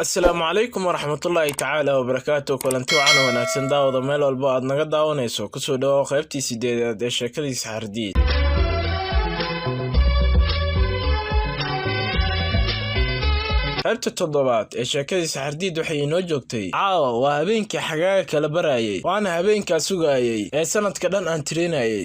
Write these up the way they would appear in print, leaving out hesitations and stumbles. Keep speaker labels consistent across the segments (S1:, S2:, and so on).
S1: Asalaamu calaykum waraxmatullaahi tacaala wabarakaatu. Kulanti wacan wanaagsan daawada meel walba aad naga daawanayso, kusoo dhawow qaybtii 8aad ee sheekadii Saxardiid. Qaybta 7aad ee sheekadii Saxardiid waxay inoo joogtay caawa. Waa habeenkii xagaaga kala barayay, waana habeenkaa sugayay ee sanadka dhan aan tirinayay.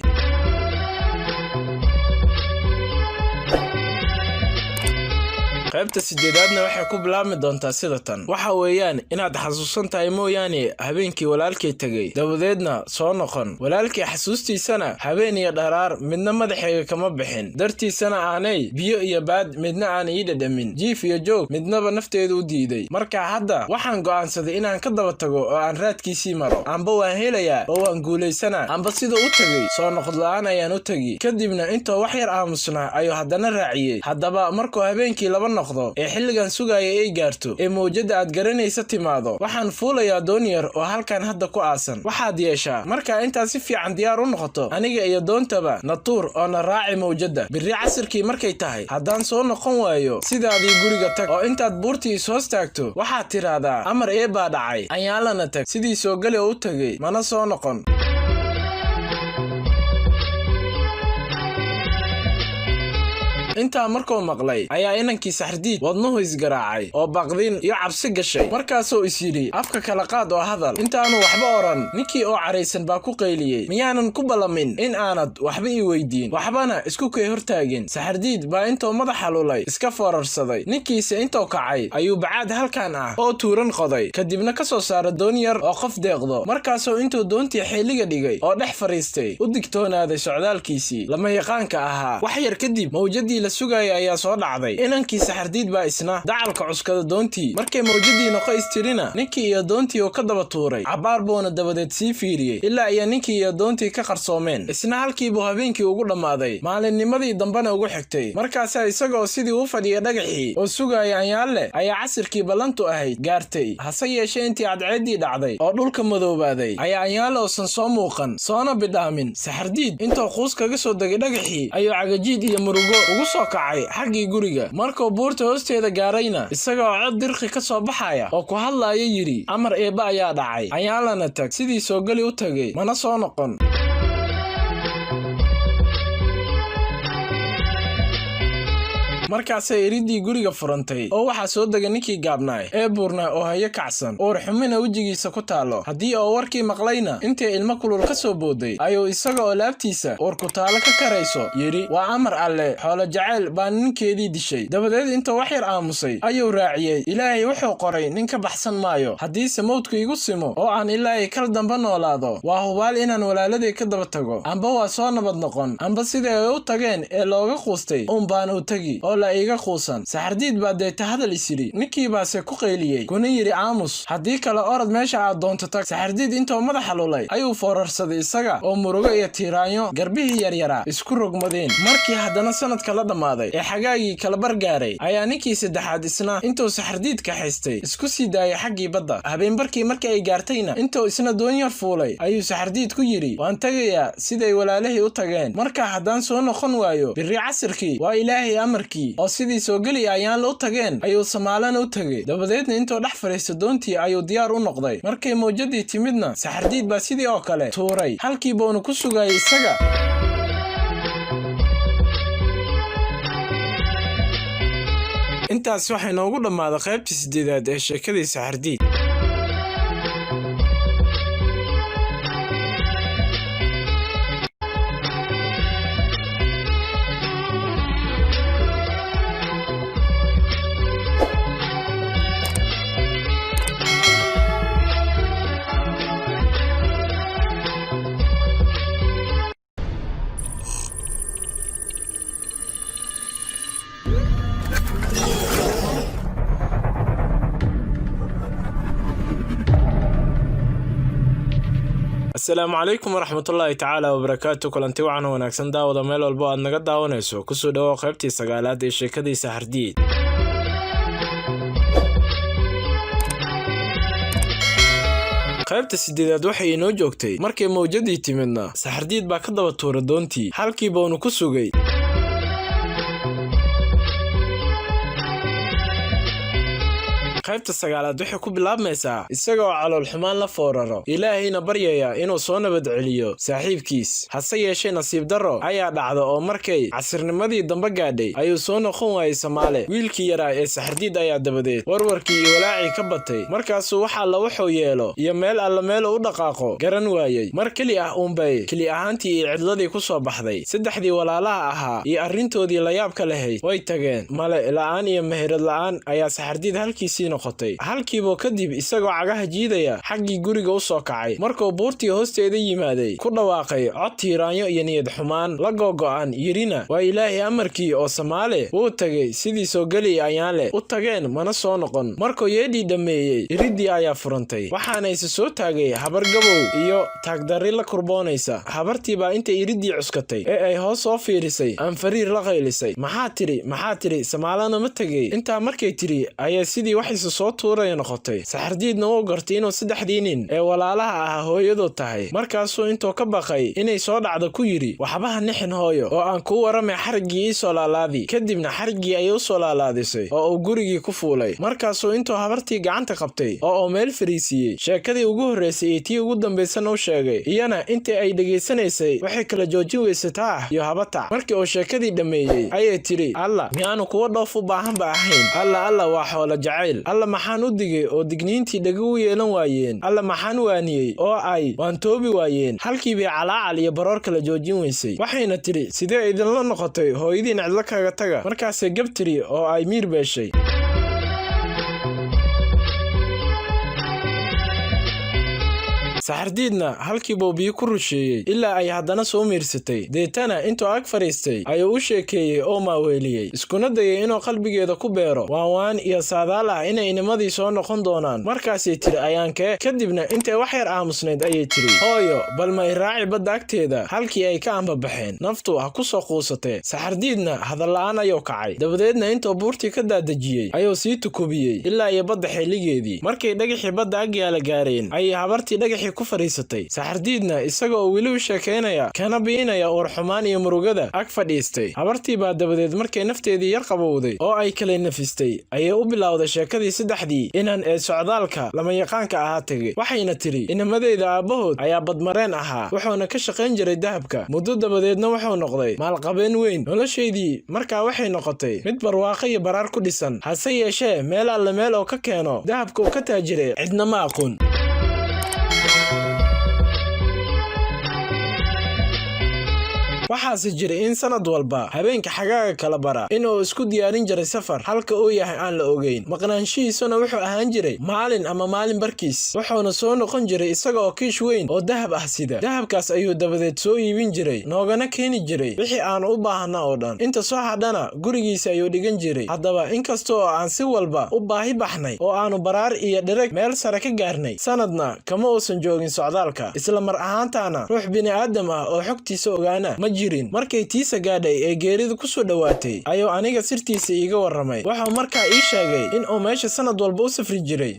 S1: Qaybta 8aadna waxay ku bilaabmi doontaa sida tan. Waxa weeyaan inaad xasuusan tahay mooyaane habeenkii walaalkay tegey, dabadeedna soo noqon. Walaalkay xasuustiisana habeen iyo dharaar midna madaxayga kama bixin, dartiisana aanay biyo iyo baad midna aan ii dhadhamin, jiif iyo joog midnaba nafteedu u diiday. Marka hadda waxaan go'aansaday inaan ka daba tago oo aan raadkiisii maro. Amba waan helayaa oo waan guulaysanaa, amba siduu u tegey soo noqod la'aan ayaan u tegi. Kadibna intoo wax yar aamusnaa ayuu haddana raaciyey: haddaba markuu habeenkii laba noqdo ee xilligan sugaaya ay gaarto ee mawjadda aad garanaysa timaado, waxaan fuulayaa doon yar oo halkan hadda ku aasan. Waxaad yeeshaa markaa intaad si fiican diyaar u noqoto, aniga iyo doontaba na tuur oo na raaci mawjadda. Birri casirkii markay tahay haddaan soo noqon waayo, sidaadii guriga tag oo intaad buurtii is-hoos taagto waxaad tidhaahdaa amar eebbaa dhacay. Anyaalana tag sidii soo geli oo u tegey, mana soo noqon. Intaa markuu maqlay ayaa inankii Saxardiid wadnuhu isgaraacay oo baqdin iyo cabsi gashay. Markaasuu is yidhi afka kala qaad oo hadal. Intaanu waxba odhan, ninkii oo caraysan baa ku qayliyey: miyaanan ku ballamin in aanad waxba ii weydiin, waxbana isku kay hortaagin? Saxardiid baa intuu madaxa lulay iska foorarsaday. Ninkiise intuu kacay ayuu bacaad halkan ah oo tuuran qoday, kadibna ka soo saara doon yar oo qof deeqdo. Markaasuu intuu doontii xeeliga dhigay oo dhex fadhiistay u digtoonaaday socdaalkiisii lama yaqaanka ahaa. Wax yar kadib mawjadii la sugaya ayaa soo dhacday. Inankii Saxardiid baa isna dacalka cuskada doontii. Markay mawjadii noqo istirina, ninkii iyo doontii uu ka daba tuuray. Cabbaar buuna dabadeed sii fiiriyey ilaa iyo ninkii iyo doontii ka qarsoomeen. Isna halkiibuu habeenkii ugu dhammaaday, maalinnimadii dambena ugu xigtay. Markaasaa isagoo sidii u fadhiya dhagaxii oo sugaya Anyaalle ayaa casirkii ballantu ahayd gaartay. Hase yeeshee intii cadceeddii dhacday oo dhulka madoobaaday ayaa Anyaalle uusan soo muuqan soona bidhaamin. Saxardiid intuu quus kaga soo degay dhagaxii ayuu cagajiid iyo murugo ugu soo kacay xaggii guriga. Markuu buurta hoosteeda gaarayna, isaga oo cod dirqi ka soo baxaya oo ku hadlaaya yidhi amar eebba ayaa dhacay. Anyaalana tag sidii soo geli u tegey, mana soo noqon. Markaasay iriddii guriga furantay oo waxaa soo degay ninkii gaabnaay ee buurnaa oo hayo kacsan, uur xumina wejigiisa ku taallo. Haddii oo warkii maqlayna, intay ilmo kulul ka soo booday ayuu isaga oo laabtiisa uur ku taallo ka karayso yidhi: waa amar alle, xoolo jacayl baa ninkeedii dishay. Dabadeed intuu wax yar aamusay ayuu raaciyey: ilaahay wuxuu qoray nin ka baxsan maayo, haddiise mawdku igu simo oo aan ilaahay kal damba noolaado, waa hubaal inaan walaaladay ka daba tago. Amba waa soo nabad noqon, amba sidai ay u tageen ee looga quustay uun baan u tegi oo la iiga quusan. Saxardiid baa deeta hadal is yidhi. Ninkii baase ku qayliyey kuna yidhi aamus, haddii kale orod meesha aad doonto tag. Saxardiid intuu madaxa lulay ayuu foorarsaday isaga oo murugo iyo tiiraanyo garbihii yaryaraa isku rogmadeen. Markii haddana sanadka la dhammaaday ee xagaagii kala bar gaaray ayaa ninkii saddexaad isna intuu Saxardiid kaxaystay isku sii daayay xaggii badda. Habeenbarkii markii ay gaartayna, intuu isna doonyar fuulay ayuu Saxardiid ku yidhi: waan tegayaa siday walaalahii u tageen, marka haddaan soo noqon waayo birri casirkii waa ilaahay amarkii. Oo sidii soo geli ayaanla u tageen ayuu Samaalana u tegey. Dabadeedna intuu dhex fadhiisto doontii ayuu diyaar u noqday. Markay mawjadii timidna, Saxardiid baa sidii oo kale tuuray, halkii buuna ku sugayay isaga. Intaas waxay noogu dhammaaday qaybtii 8aad ee sheekadii Saxardiid. Asalaamu calaykum waraxmatullaahi tacaala wabarakaatu. Kulanti wacan wanaagsan daawada meel walba aad naga daawanayso, kusoo dhawow qaybtii 9aad ee sheekadii Saxardiid. Qaybta 8aad waxay inoo joogtay markay mawjadii timidna Saxardiid baa ka daba tuura doontii, halkii buunu ku sugay. Qaybta 9aad waxay ku bilaabmaysaa isaga oo calool xumaan la fooraro, Ilaahayna baryaya inuu soo nabad celiyo saaxiibkiis. Hase yeeshee nasiib darro ayaa dhacda oo markay casirnimadii dambe gaadhay ayuu soo noqon waayey Samaale. Wiilkii yaraa ee Saxardiid ayaa dabadeed warwarkii iyo walaacii ka batay, markaasuu wax alla wuxuu yeelo iyo meel alla meel u dhaqaaqo garan waayey. Mar keli ah uunbay keli ahaantii iyo cidladii ku soo baxday. Saddexdii walaalaha ahaa iyo arrintoodii la yaabka lahayd way tageen. Male la'aan iyo meherad la'aan ayaa Saxardiid halkiisii noqotay. Halkiiba kadib isagoo cagaha jiidaya xaggii guriga u soo kacay. Markuu buurtii hoosteeda yimaaday, ku dhawaaqay cod tiiraanyo iyo niyad xumaan la googo'an, yirina waa Ilaahay amarkii oo Samaale wuu tagay sidii soo geli Ayaanle u tageen mana soo noqon. Markuu yeedhii dhammeeyey, iriddii ayaa furantay, waxaana isa soo taagay habar gabow iyo taagdarri la kurboonaysa. Habartii baa intay iriddii cuskatay ee ay hoos soo fiirisay anfariir la qaylisay. Maxaa tiri, maxaa tiri, Samaalena ma tegey? Intaa markay tiri ayaa sidii wax isa soo tuuraya noqotay. Saxardiidna wuu gartay inuu saddexdii nin ee walaalaha ahaa hooyadood tahay. Markaasuu intuu ka baqay inay soo dhacdo ku yidhi, waxba ha nixin hooyo, oo aan kuu waramay xariggii ii soo laalaadi. Kadibna xariggii ayay u soo laalaadisay oo uu gurigii ku fuulay. Markaasuu intuu habartii gacanta qabtay oo uu meel fariisiiyey, sheekadii ugu horreysay iyo tii ugu dambaysana u sheegay. Iyana intii ay dhegaysanaysay waxay kala joojin weysay taah iyo habatac. Markii uu sheekadii dhammeeyey ayay tidhi, alla miyaanu kuwa dhoof u baahanba ahayn? Alla alla waa xoolo jacayl. Alla maxaan u digay oo digniintii dhaga u yeelan waayeen? Alla maxaan waaniyey oo ay waantoobi waayeen? Halkii bay calaacal iyo baroor kala joojin weysay. Waxayna tidhi, sidee idinla noqotay hooyadiin cidlo kaga taga? Markaasay gab tiri oo ay miir beeshay. Saxardiidna halkii buu biyo ku rusheeyey ilaa ay haddana soo miirsatay. Deetana intuu ag fadhiistay ayuu u sheekeeyey oo maaweeliyey, iskuna dayay inuu qalbigeeda ku beero waanwaan iyo saadaal ah inay inimadii soo noqon doonaan. Markaasay tiri ayaankee. Kadibna intay wax yar aamusnayd ayay tiri, hooyo bal ma i raaci badda agteeda halkii ay ka ambabaxeen, naftu ha ku soo quusatee. Saxardiidna hadal la'aan ayuu kacay. Dabadeedna intuu buurtii ka daadejiyey ayuu sii tukubiyey ilaa iyo badda xilligeedii. Markay dhagaxii badda ag yaala gaareen ayay habartii dhagaxii ku fadhiisatay. Saxardiidna isaga oo weli u sheekaynaya kana biinaya uur xumaan iyo murugada ag fadhiistay. Habartii baa dabadeed markay nafteedii yar qabowday oo ay kala nafistay ayay u bilowday sheekadii saddexdii inan ee socdaalka lama yaqaanka ahaa tegey. Waxayna tiri, inamadeyda aabbahood ayaa badmareen ahaa, wuxuuna ka shaqayn jiray dahabka. Muddo dabadeedna wuxuu noqday maalqabeen weyn. Noloshaydii markaa waxay noqotay mid barwaaqo iyo baraar ku dhisan. Hase yeeshee meel alle meel oo ka keeno dahabka uu ka taajiray cidna ma aqoon. Waxaase jiray in sanad walba habeenka xagaaga kala bara inuu isku diyaarin jiray safar halka uu yahay aan la ogeyn. Maqnaanshihiisuna wuxuu ahaan jiray maalin ama maalin barkiis, wuxuuna soo noqon jiray isaga oo kiish weyn oo dahab ah sida. Dahabkaas ayuu dabadeed soo iibin jiray, noogana keeni jiray wixii aanu u baahna oo dhan. Inta soo hadhana gurigiisa ayuu dhigan jiray. Haddaba inkasta oo aan si walba u baahi baxnay oo aanu baraar iyo dhereg meel sare ka gaarnay, sanadna kama uusan joogin socdaalka. Isla mar ahaantaana ruux bini'aadam ah oo xogtiisa ogaana ma jirin. Markay tiisa gaadhay ee geeridu ku soo dhowaatay ayuu aniga sirtiisa iiga warramay. Wuxuu markaa ii sheegay in uu meesha sanad walba u safri jiray.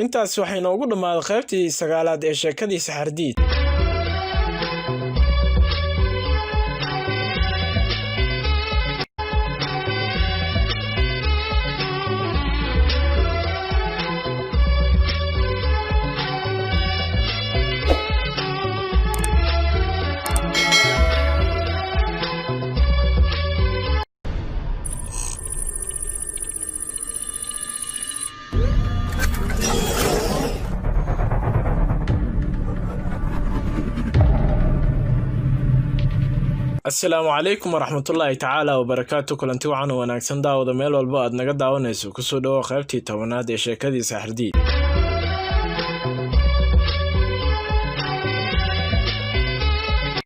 S1: Intaas waxay noogu dhammaaday qaybtii 9aad ee sheekadii Saxardiid. Asalaamu calaykum waraxmatullaahi tacaala wabarakaatu. Kulanti wacan oo wanaagsan daawada meel walba aad naga daawanayso. Kusoo dhawo qaybtii 10aad ee sheekadii Saxardiid.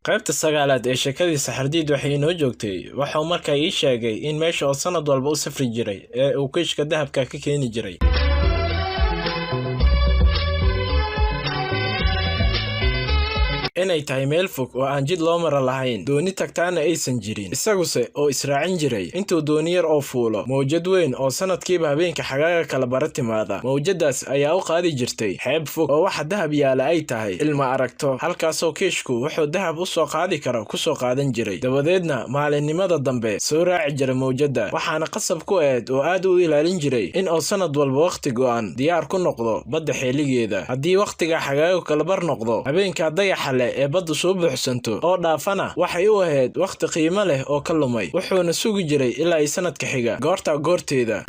S1: Qaybta 9aad ee sheekadii Saxardiid waxay inoo joogtay waxuu markaa ii sheegay in meesha oo sanad walba u safri jiray ee uu kiishka dahabka ka keeni jiray. Inay tahay meel fog oo aan jid loo mara lahayn, dooni tagtaana aysan jirin. Isaguse oo israacin jiray intuu dooni yar oo fuulo mawjad weyn oo sanadkiiba habeenka xagaaga kala bara timaada. Mawjadaas ayaa u qaadi jirtay xeeb fog oo waxa dahab yaala ay tahay ilma aragto, halkaasoo kiishku wuxuu dahab u soo qaadi karo ku soo qaadan jiray. Dabadeedna maalinimada dambe soo raaci jiray mawjadda, waxaana qasab ku ahayd oo aad u ilaalin jiray in uu sanad walba wakhti go'an diyaar ku noqdo badda xeeligeeda. Haddii wakhtiga xagaagu kala bar noqdo, habeenka dayaxa leh ee baddu soo buuxsanto oo dhaafana, waxay u ahayd wakhti qiimo leh oo ka lumay. Wuxuuna sugi jiray ilaa ay sanadka xiga goorta goorteeda.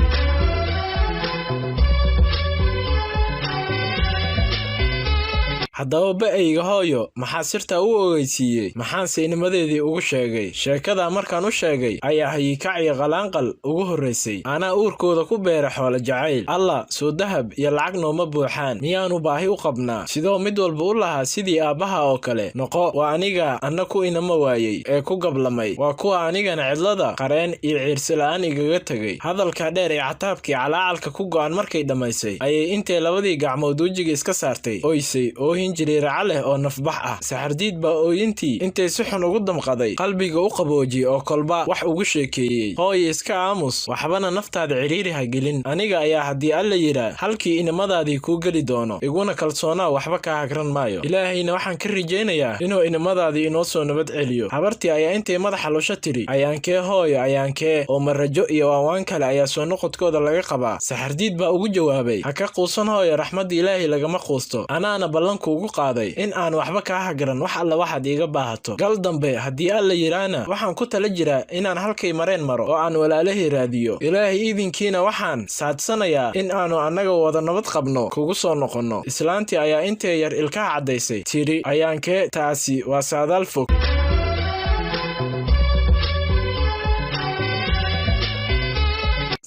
S1: Haddaba ba'ayga hooyo, maxaa sirtaa u ogeysiiyey? Maxaanse inimadeedii ugu sheegay? Sheekadaa markaan u sheegay ayaa hayikac iyo qalaanqal ugu horraysay. Anaa uurkooda ku beera xoolo jacayl. Alla, soo dahab iyo lacag nooma buuxaan, miyaanu baahi u qabnaa? Sidoo mid walba u lahaa sidii aabbaha oo kale noqo. Waa aniga anna ku inama waayey ee ku gablamay, waa kuwa anigana cidlada qareen iyo ciirsila'aan igaga tegay. Hadalka dheer ee cataabkii calaacalka ku go'an markay dhammaysay ayay intay labadii gacmood wejiga iska saartay oysay oohin jiriiraca leh oo nafbax ah. Saxardiid baa ooyintii intay si xun ugu damqaday qalbiga u qaboojiyey oo kolba wax ugu sheekeeyey. Hooye, iska aamus, waxbana naftaada ciriiri ha gelin. Aniga ayaa haddii Alla yidhaa halkii inimadaadii kuu geli doono, iguna kalsoonaa, waxba kaa hagran maayo. Ilaahayna waxaan ka rajaynayaa inuu inimadaadii inoo soo nabad celiyo. Habartii ayaa intay madaxa lusha tidhi, ayaankee hooyo, ayaankee oo marajo iyo waanwaan kale ayaa soo noqodkooda laga qabaa? Saxardiid baa ugu jawaabay, ha ka quusan hooyo, raxmadda Ilaahay lagama quusto. Anaana ballankuugu qaaday in aan waxba kaa hagran wax alla waxaad iiga baahato. Gal dambe haddii Alla yidhaana waxaan ku tala jiraa inaan halkay mareen maro oo aan walaalahii raadiyo. Ilaahay idinkiina waxaan saadsanayaa in aanu annaga wada nabad qabno kugu soo noqonno. Islaantii ayaa intay yar ilkaha caddaysay tidhi, ayaankee, taasi waa saadaal fog.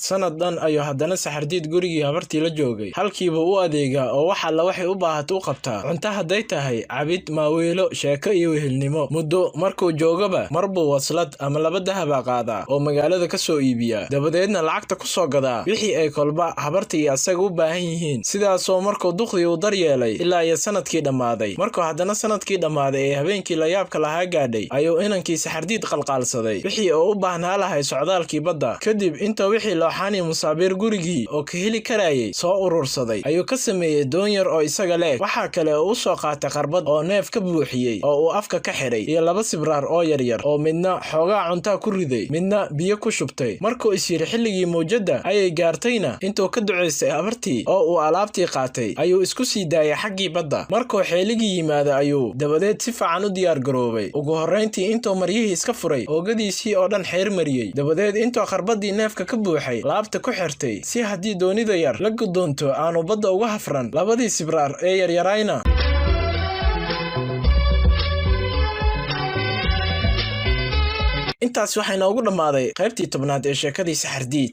S1: Sanad dhan ayuu haddana Saxardiid gurigii habartii la joogay. Halkiibuu u adeegaa oo wax alla waxay u baahato u qabtaa, cunto hadday tahay, cabid, maaweelo, sheeko iyo wehelnimo. Muddo markuu joogaba marbuu waslad ama laba dahaba qaadaa oo magaalada ka soo iibiyaa, dabadeedna lacagta ku soo gadaa wixii ay kolba habarta iyo asaga u baahan yihiin. Sidaasoo markuu duqdii u daryeelay ilaa iyo sanadkii dhammaaday. Markuu haddana sanadkii dhammaaday ee habeenkii layaabka lahaa gaadhay ayuu inankii Saxardiid qalqaalsaday wixii oo u baahnaa lahay socdaalkii badda. Kadib inta wixii looxaanii musaabiir gurigii oo ka heli karayay soo urursaday ayuu ka sameeyey doon yar oo isaga leeg. Waxaa kale oo u soo qaatay qarbad oo neef ka buuxiyey oo uu afka ka xidhay, iyo laba sibraar oo yaryar oo midna xoogaa cuntaa ku riday, midna biyo ku shubtay. Markuu is yidhi xilligii mawjadda ayay gaartayna, intuu ka ducaystay habartii oo uu alaabtii qaatay ayuu isku sii daayay xaggii badda. Markuu xeeligii yimaado ayuu dabadeed si fiican u diyaar garoobay. Ugu horrayntii intuu maryihii iska furay, oogadiisii oo dhan xeer mariyey, dabadeed intuu kharbadii neefka ka buuxay laabta ku xirtay, si haddii doonida yar la gudoonto aanu badda uga hafran. Labadii sibraar ee yaryarayna intaas waxaa inoogu dhammaaday qaybtii 10aad ee sheekadii Saxardiid.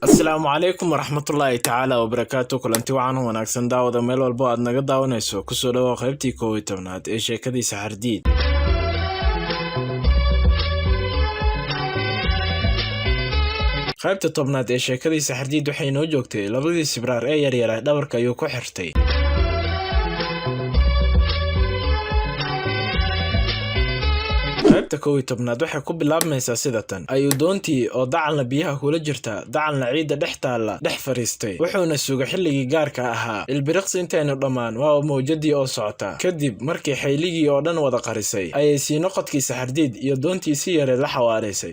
S1: Asalaamu calaykum waraxmatullaahi tacaala wabarakaatu. Kulanti wacan wanaagsan daawada, meel walbo aad naga daawanayso, kusoo dhawow qaybtii 11aad ee sheekadii Saxardiid. Qaybta 10aad ee sheekadii Saxardiid waxay inoo joogtay labadii sibraar ee yaryara dhabarka ayuu ku xirtay. Qaybta 11aad waxay ku bilaabmaysaa sida tan. Ayuu doontii oo dacalna biyaha kula jirta, dacalna ciidda dhex taalla dhex fadhiistay, wuxuuna sugay xilligii gaarka ahaa. Ilbiriqsi intaynu dhammaan waa mawjadii oo socota. Kadib markii xayligii oo dhan wada qarisay ayay sii noqodkii Saxardiid iyo doontii si yareed la xawaaraysay.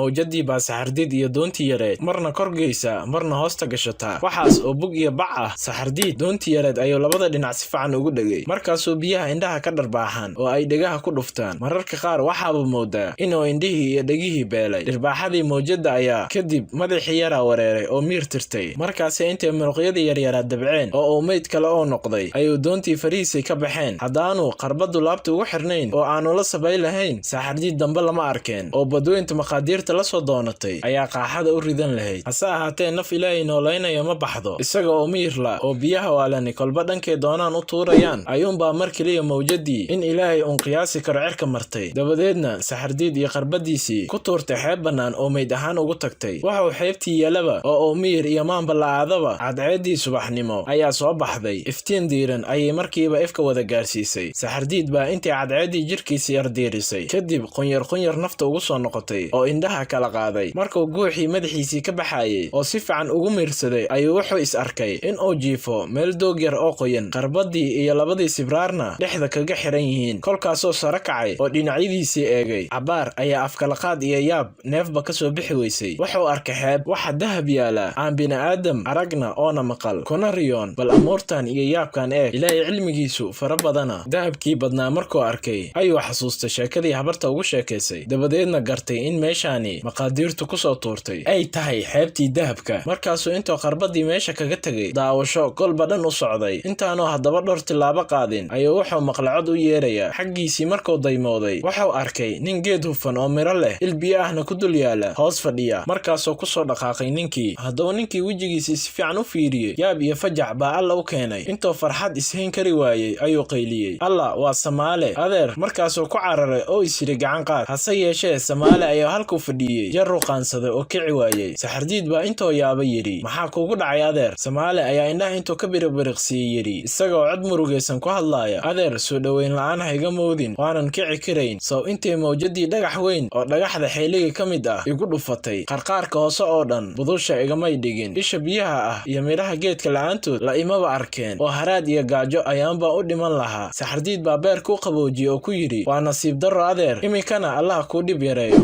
S1: Mawjadii baa Saxardiid iyo doontii yareed marna kor geysa, marna hoosta gashataa. Waxaas oo bug iyo bac ah, Saxardiid doontii yareed ayuu labada dhinac si fiican ugu dhegay. Markaasuu biyaha indhaha ka dharbaaxaan oo ay dhegaha ku dhuftaan. Mararka qaar waxaaba moodaa inuu indhihii iyo dhegihii beelay. Dhirbaaxadii mawjadda ayaa kadib madaxii yaraa wareeray oo miir tirtay. Markaase intay muruqyadii yaryaraa dabceen oo uu meyd kale oo noqday, ayuu doontii farihiisii ka baxeen. Haddaanu qarbadu laabta ugu xirnayn oo aanu la sabay lahayn, Saxardiid dambe lama arkeen, oo badweynta maqaadiirta la soo doonatay ayaa qaaxada u ridan lahayd. Hase ahaatee, naf Ilaahay noolaynaya ma baxdo. Isaga oo miyir la oo biyaha waalani kolba dhankay doonaan u tuurayaan, ayuunbaa mar keliya mawjadii in Ilaahay uun qiyaasi karo cirka martay. Dabadeedna Saxardiid iyo qarbadiisii ku tuurtay xeeb bannaan oo meyd ahaan ugu tagtay. Waxuu xeebtii yeelaba oo uu miyir iyo maanba la'aadaba, cadceeddii subaxnimo ayaa soo baxday. Iftiin diiran ayay markiiba ifka wada gaarsiisay. Saxardiid baa intay cadceeddii jirkiisa yar diirisay kadib qunyar qunyar nafta ugu soo noqotay oo indhaha kala qaaday. Markuu guuxii madaxiisii ka baxayay oo si fiican ugu miirsaday, ayuu wuxuu is arkay in uu jiifo meel doog yar oo qoyan, qarbadii iyo labadii sibraarna dhexda kaga xiran yihiin. Kolkaasoo sare kacay oo dhinacyadiisii eegay cabbaar, ayaa afkalaqaad iyo yaab neefba ka soo bixi weysay. Wuxuu arkay xeeb waxa dahab yaala aan bini'aadam aragna oona maqal kuna riyoon. Bal amuurtan iyo yaabkan eeg, Ilaahay cilmigiisu fara badana. Dahabkii badnaa markuu arkay ayuu xasuustay sheekadii habarta ugu sheekaysay, dabadeedna gartay in meeshaani maqaadiirtu ku soo tuurtay ay tahay xeebtii dahabka. Markaasuu intuu qarbadii meesha kaga tegay daawasho kolba dhan u socday. Intaanuu haddaba dhowr tillaabo qaadin ayuu wuxuu maqlay cod u yeerayaa xaggiisii. Markuu daymooday, wuxuu arkay nin geed hufan oo miro leh, il biyo ahna ku dul yaala, hoos fadhiya. Markaasuu kusoo dhaqaaqay ninkii. Hadduu ninkii wejigiisii si fiican u fiiriyey, yaab iyo fajac baa Alla u keenay. Intuu farxad ishayn kari waayey ayuu qayliyey, "Alla, waa Samaale, adeer!" Markaasuu ku cararay oo is yidhi, "Gacan qaad." Hase yeeshee, Samaale ayaa halkuu fadhiyey yar ruqaansaday oo kici waayey. Saxardiid baa intuu yaaba yidhi, "Maxaa kuugu dhacay, adeer?" Samaale ayaa indhaha intuu ka biriqbiriqsiiyey yidhi, isagoo cod murugaysan ku hadlaaya, "Adeer, soo dhoweyn la'aan hayga moodin, waanan kici karayn. Sow intay mawjadii dhagax weyn oo dhagaxda xeeliga ka mid ah igu dhufatay, qarqaarka hoose oo dhan budusha igamay dhigin. Isha biyaha ah iyo midhaha geedka la'aantood la imaba arkeen, oo haraad iyo gaajo ayaanbaa u dhiman lahaa." Saxardiid baa beerka u qaboojiyey oo ku yidhi, "Waa nasiib darro, adeer, iminkana Allah kuu dhib yareeyo."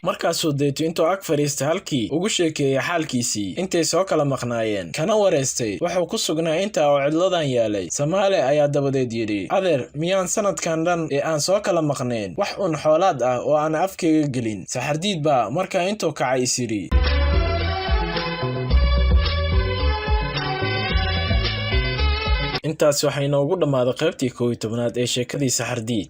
S1: Markaasuu deytu intuu ag fadhiistay halkii ugu sheekeeyey xaalkiisii intay soo kala maqnaayeen, kana wareystay wuxuu ku sugnaa intaa oo cidladan yaalay. Samaale ayaa dabadeed yidhi, "Adeer, miyaan sanadkan dhan ee aan soo kala maqnayn wax uun xoolaad ah oo aan afkayga gelin?" Saxardiid baa markaa intuu kacay is yidhi. Intaas waxaa inoogu dhammaaday qaybtii 11aad ee sheekadii Saxardiid.